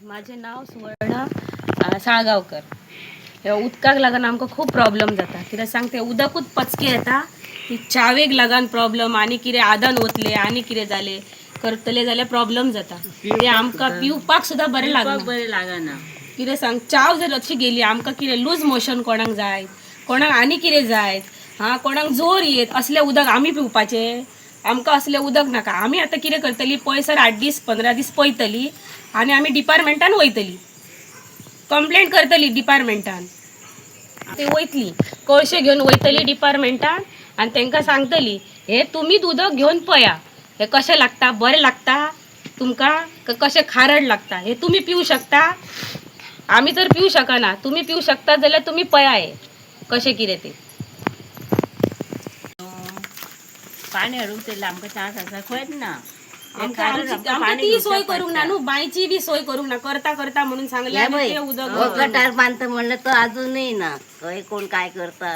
माझे नाव सुवर्णा साळगांवकर. हे उदकाक लागून आमकां खूब प्रॉब्लम जाता. कित्याक सांग, तें उदकूच पचके येता, ती चावेक लागून प्रॉब्लम, आनी कितें आदान वतले आनी कितें जालें करतले जाल्यार प्रॉब्लम जाता. ते आमकां पिवपाक सुद्दां बरें लागना. बरें लागना. कितें सांग, चाव जर अशी गेली आमकां कितें लूज मोशन कोणाक जाय, कोणाक आनी कितें जाय, हां कोणाक जोर येत, असलें उदक आमी पिवपाचें? आमकां असलें उदक नाका. आमी आतां कितें करतली, पयसर 8 दीस 15 दीस पळयतली आनी आमी डिपार्टमेंटान वयतली, कंप्लेंट करतली डिपार्टमेंटान. ते वयतली कळशे घेवन वयतली डिपार्टमेंटान आनी तांकां सांगतली, हे तुमीच उदक घेवन पळया, हे कशें लागता, बरें लागता तुमकां कशें खारड लागता, हे तुमी पिवू शकता? आमी तर पिवू शकना, तुमी पिवू शकता जाल्यार तुमी पळया हे कशें कितें तें. पाणी हाडूंक ते आमकां चान्स आसा खंयच ना. आमकां आमकां ती सोय करूंक ना न्हू, बांयची बी सोय करूंक ना. करता करता म्हणून सांगलें आनी तें उदक हो गटार बांदता म्हणलं तो अजूनही ना. खंय कोण काय करता.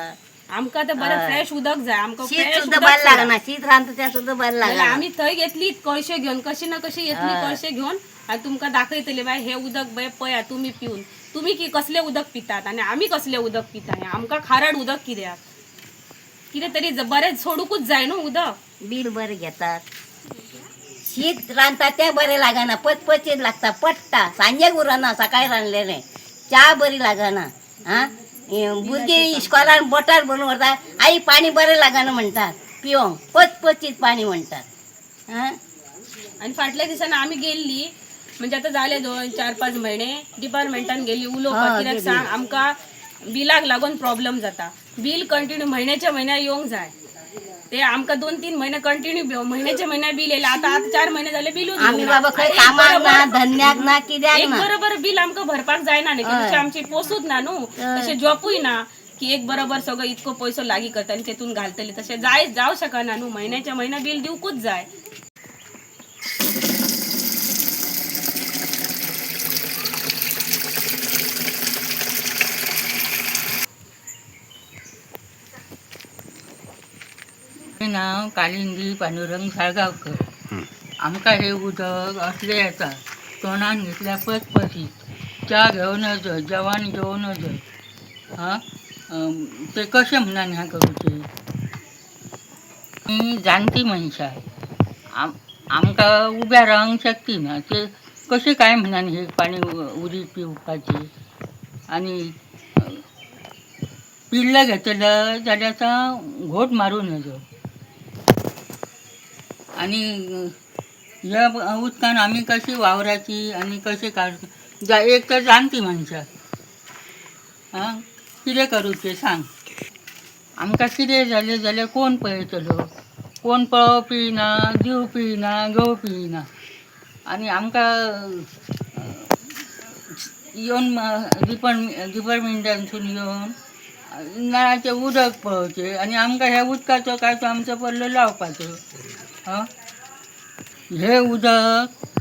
आमकां तर बरें फ्रेश उदक जाय आमकां. शीत फ्रेश सुद्धा उदक बरें सोडा. लागना. शीत रांदता तें सुद्दां बरें जाल्यार लागना. आमी थंय घेतली कळशे घेवन, कशी ना कशी येतली कळशे घेवन आनी तुमकां दाखयतली, बाय हे उदक बाय पळया तुमी पिवन, तुमी की कसलें उदक पितात आनी आमी कसलें उदक पिता. हें आमकां खारड उदक कित्याक? कितें तरी बरें सोडूकूच जाय न्हू उदक. बील बरें घेतात. शीत रांदता तें बरें लागना, पचपचीत लागता, पडटा. सांजेक उरना, सकाळी रांदलेलें. च्या बरी लागना. आं, भुरगीं इस्कॉलान बोटार भरून व्हरता, आई पाणी बरें लागना म्हणटात पिवंक, पचपचीत पाणी म्हणटात. आं, आनी फाटल्या दिसांनी आमी गेल्ली, म्हणजे आतां जाले 2 4 5 म्हयने, डिपार्टमेंटान गेली उलोवपाक. हय, कित्याक गेली. सांग, आमकां बिलाक लागून प्रॉब्लम जाता. बील कंटिन्यू म्हयन्याच्या म्हयन्या येवंक जाय. ते आमकां 2 3 म्हयने कंटिन्यू म्हयन्याच्या म्हयन्या बील येयलें. आतां आतां 4 म्हयने जाले बिलूच आमी येवंक ना. बाबा खंय एक कामाक ना, बरोबर धंद्याक ना, कित्याक एक ना. बरोबर बील आमकां भरपाक जायना न्ही, हय. तशें आमची पोसूत ना न्हू, तशें जॉबूय ना की एक बरोबर सगळो इतको पयसो लागीं करता आनी तेतून घालतले, तशें जाय जावं शकना न्हू. म्हयन्याच्या म्हयन्या बील दिवकूच जाय. माझे नाव कालिंदी पांडुरंग साळगांवकर. आमकां हे उदक असलें येता, तोंडान घेतल्यार पचपचीत, च्या घेवं नजो, जेवण घेवं नजो. हां, ते कशें म्हणून हें करूचें? आमी जाणटी मनशां, आमकां उब्या रावंक शक्ती ना. ते कशें काय म्हणून हे पाणी उदीक पिवपाचें? आनी पिल्ल घेतलं जाल्यार आतां घोट मारूं नजो. आनी ह्या उदकान आमी कशी वावराची आनी कशें काड जा? एक तर जाणटी मनशां, आं, कितें करूचें सांग? आमकां कितें जालें जाल्यार कोण पळयतलो? कोण पळोवपी ना, दिवपी ना, घेवपी ना. आनी आमकां येवन डिपार्टमेंटानसून येवन नळाचें उदक पळोवचें आनी आमकां ह्या उदकाचो काय तो आमचो पल्लो लावपाचो. आं, हे उदक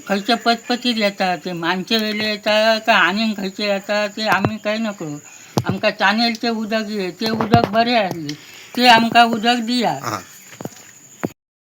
खंयचे पचपचीत येता, ते मानचे वयले येता काय आनीक खंयचे येता ते आमी काय नकळो. आमकां चानेलचें उदक ये, तें उदक बरें आसलें, तें आमकां उदक दिया.